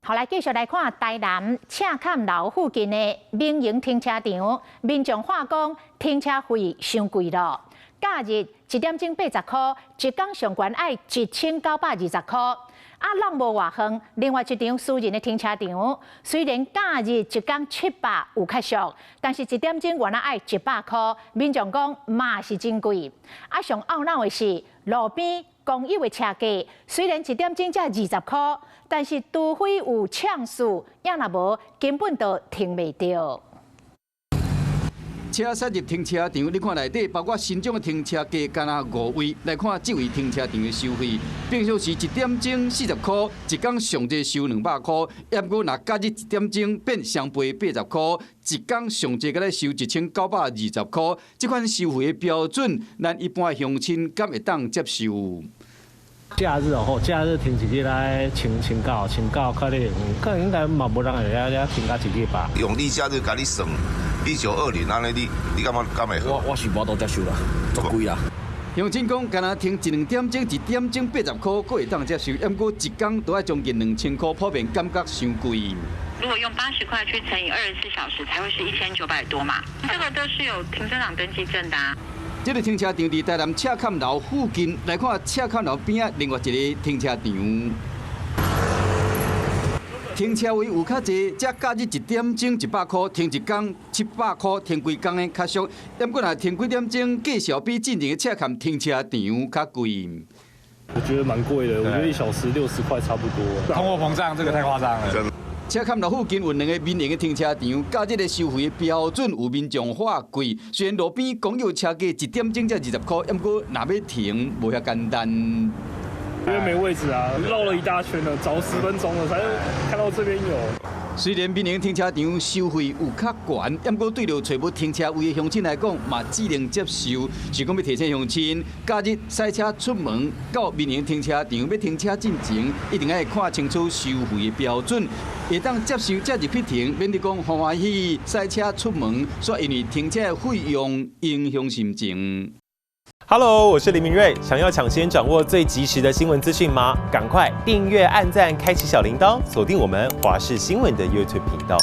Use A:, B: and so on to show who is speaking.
A: 好，來繼續來看台南赤崁樓附近的民營停車場，民眾話講停車費傷貴囉。假日一點鐘80箍，一工上懸愛1920箍。啊，攏無偌遠，另外一場私人的停車場，雖然假日一工700有較俗，但是一點鐘原來愛100箍，民眾講嘛是真貴。啊，上懊惱的是路邊公有的車架，雖然一點鐘才20箍，但是除非有搶數，也若無根本就停袂著。
B: 車駛入停車場，你看內底包括新種的停車格，敢若五位。來看這位停車場的收費，平常時一點鐘40箍，一工上濟收200箍。毋過若假日一點鐘變雙倍80箍，一工上濟閣來收1920箍。這款收費的標準，咱一般鄉親敢會當接受？
C: 假日哦，假日停一日來千九，千九可能可能應該嘛無人會遐遐停到一日吧。
D: 用你假日共你算1920按呢，你感覺敢會好？
E: 我是無法度接受啦，足貴啦。
B: 鄉親講，敢若停一兩點鐘，一點鐘80箍，閣會當接受，毋過一工都愛將近2000箍，普遍感覺傷貴。
F: 如果用80塊去乘以24小時，才會是1900多嘛。這個都是有停車場登記證的啊。
B: 這個停車場佇台南赤崁樓附近，來看赤崁樓邊仔另外一個停車場。停車位有較濟，這假日一點鐘100箍，停一工700箍，停規工的較俗。毋過若停幾點鐘，價數比進前的赤崁停車場較貴。
G: 我覺得蠻貴的，我覺得一小時60塊差不多。
H: 通貨膨脹，這個太誇張了。
B: 赤崁樓附近有兩個民營的停車場，假日的收費標準有民眾話貴。雖然路邊公有車價一點鐘才20箍，毋過若欲停無遐簡單。
G: 因為沒位置啊，繞了一大圈了，找10分鐘了才看到這邊有。
B: 雖然民營停車場收費有較懸，毋過對著揣無停車位的鄉親來講，嘛只能接受。是講欲提醒鄉親，假日駛車出門到民營停車場欲停車進前，一定愛看清楚收費的標準，會當接受才入去停，免得講歡歡喜喜駛車出門，煞因為停車的費用影響心情。
I: Hello，我是林明瑞。想要搶先掌握最及時的新聞資訊嗎？趕快訂閱、按讚、開啟小鈴鐺，鎖定我們華視新聞的 YouTube 頻道。